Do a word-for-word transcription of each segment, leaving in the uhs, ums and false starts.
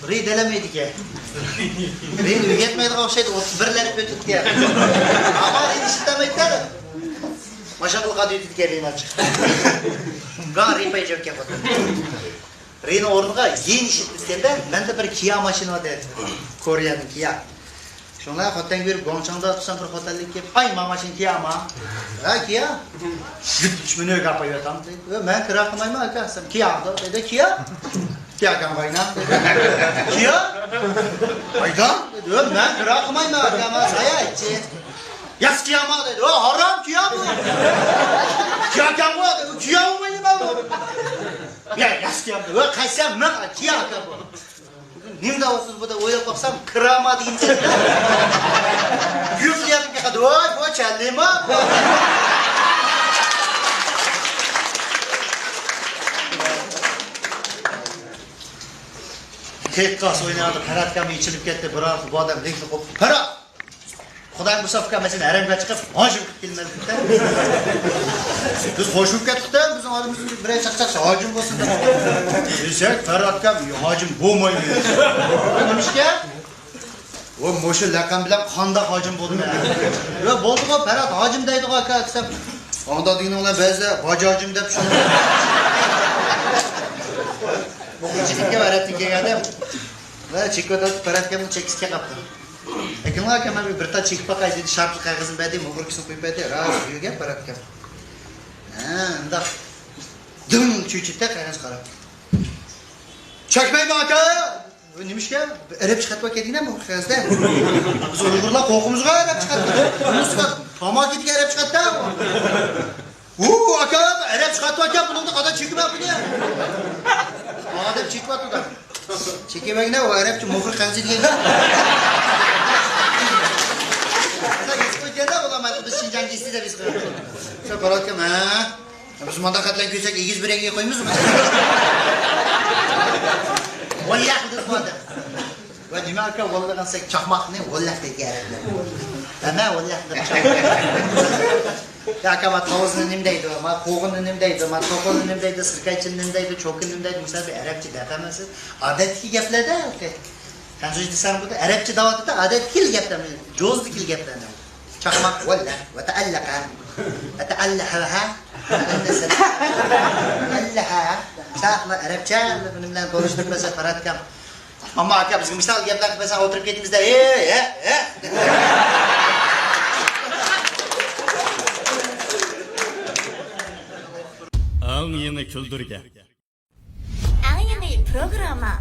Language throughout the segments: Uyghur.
رېي دېلەلمەيدىكەن. رېينى ئۆگەتمەيدىغان ئوخشايدۇ، ئوتتۇز بىرلەر ئۆتۈپتىكەن. ئەمما رېينى ئىشلىتەلمەيدىكەن. ماشاقلىق ئادەم ئۆتىدىكەن رېينى ئاچىق. گاڭ رېي پايجاپ كەپ ئاتىدۇ. رېينىڭ ئورنىغا يېڭى ئىشلىتىپ كەتكەندە، مەندە بىر كىيا ماشىنا بار دەيدۇ. كورېيەدىن كىيا. شۇڭا خوتەنگە بېرىپ گۇاڭچاڭدا تۇرسام، بىر خوتەنلىك كېلىپ، ئاي، ماڭا ماشىنا كىيا ما؟ ھە، كىيا. يۈز ئۈچ مىڭ ئۆگە قويۇۋاتام دەيدۇ. ۋە مەن كىرا قىلمايمەن ئاكا دېسەم، كىيا دەيدۇ. كىيا. كىيا كەڭ باينا. كىيا. بايدا. دەيدۇ. ۋە مەن كىرا قىلمايمەن ئاكا، ماڭا سايا ئېيتچى. ياس كىيا ما دەيدۇ. ھارام كىيا بۇ. كىيا كەڭ بۇ دەيدۇ. كىيا بولمايدۇ بۇ. يا، ياس كىيا بۇ. ۋە قەسەم مەن كىيا ئاكا بۇ. نېمە دەۋاتىسىز بۇ دەپ ئويلاپ باقسام، كىراما دېگەن گەپ. يۈز يېرىمگە قالدى. ۋاي، بۇ چەللىما. تېخى قاس ئوينايدۇ، پەرھات ئاكام ئېچىلىپ كەتتى، بىر بۇ ئادەم لېكىن قوپتۇ. پەرھات! خۇدايىم بۇ ساپقا مەسىلەن ھەرەمگە چىقىپ ھاجىم قىلىپ كېلىمەن دېدى. بىز خوش بولۇپ كەتتۇق-دە، بىزنىڭ ئارىمىزدا بىرەر چاقچاق ھاجىم بولسۇن دەپ. دېسەك، پەرھات ئاكام ھاجىم بولمايمەن. نېمىشقا؟ ۋە مۇشۇ لەقەم بىلەن قانداق ھاجىم بولدۇم ھە؟ ۋە بولدىغۇ پەرھات ھاجىم دەيدىغۇ ئاكا دېسەم، ئانداق دېگىنىڭ بىلەن بەزىدە باجا ھاجىم دەپ شۇنى. چېكىپ كەپ ئەرەبتىن كەلگەندە، ۋە چېكىۋاتاتتى، پەرھات ئاكامنىڭ چېكىسى كەپ قاپتۇ. ئەكېلىڭ ئاكا، مەن بىر تاي چېكىپ باقاي دېدى، شارپلىق قەغىزىنى بەردى، مومىغا كىسىنى قويۇپ بەردى، راست يۈرگەن پەرھات ئاكام. ھە، ئۇنداق دىڭ چۆچۈتتى قەغەز قاراپ. چەكمەيمەن ئاكا! نېمىشقا؟ ئەرەبچە خەت بار كەتكەن بۇ قەغەزدە. بىز ئۇيغۇرلار قورقىمىزغۇ ئەرەبچە خەتنى. تاماكىدىكى ئەرەبچە خەتتە. ۋۇ، ئاكا، ئەرەبچە خەت باركەن، بۇنىڭدا قانداق چېكىمەن بۇنى؟ ئادەم چېكىۋاتىدۇ. چېكىۋەگنە، ئۇ ئەرەبچە مۇخبىر قەغىزى دېگەن. قانداق ھېس قىلىدىكەندە، ئۇلار مانا بىز شىنجاڭچى دەپ ھېس قىلىدۇ. شۇ باراتكەن، ھە؟ بىز مۇنداق خەتلەرنى كۆرسەك، ئېگىز بىرەڭگە قويىمىزمۇ؟ ۋاللەھ دېدى بۇ ئادەم. ۋە نېمە ئاكا، ۋاللەھ دېسەك، چاقماقنى ۋاللەھ دەيدىكەن ئەرەبلەر. ھەممە ۋاللەھ دەپ چاقماق. يا ئاكا، ما تاۋۇزنى نېمە دەيدۇ؟ ما قوغۇننى نېمە دەيدۇ؟ ما توخۇنى نېمە دەيدۇ؟ سىركەيچىنى نېمە دەيدۇ؟ چوكىنى نېمە دەيدۇ؟ مۇشۇلار بىر ئەرەبچە گەپ ئەمەس. ئادەتتىكى گەپلەردە. خەنزۇچە دېسەڭ بولىدۇ. ئەرەبچە دەۋاتىدۇ، ئادەتتىكى گەپلەرنى، جوزىدىكى گەپلەرنى. چاقماق، ۋاللە، ۋەتەئەللەقە، ۋەتەئەللەھەۋەھە، ئەللەھە. ساقلا ئەرەبچە، بۇنى بىلەن تونۇشتۇرۇپ بەرسە پەرھات ئاكام. ئەمما ئاكا، بىزگە مۇشۇنداق گەپلەر قىلىپ بەرسەڭ ئولتۇرۇپ كېتىمىز-دە، ھە، ھە، ھە. ئەڭ يېڭى كۈلدۈرگە. ئەڭ يېڭى پروگرامما.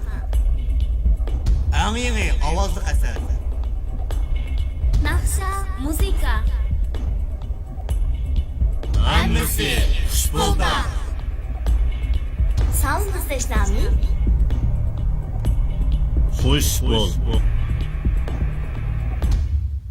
ئەڭ يېڭى ئاۋازلىق ئەسەر. ناخشا، مۇزىكا. ھەممىسى خۇش پۇلدا. ساۋۇندا سەشنامى. خۇش پۇل.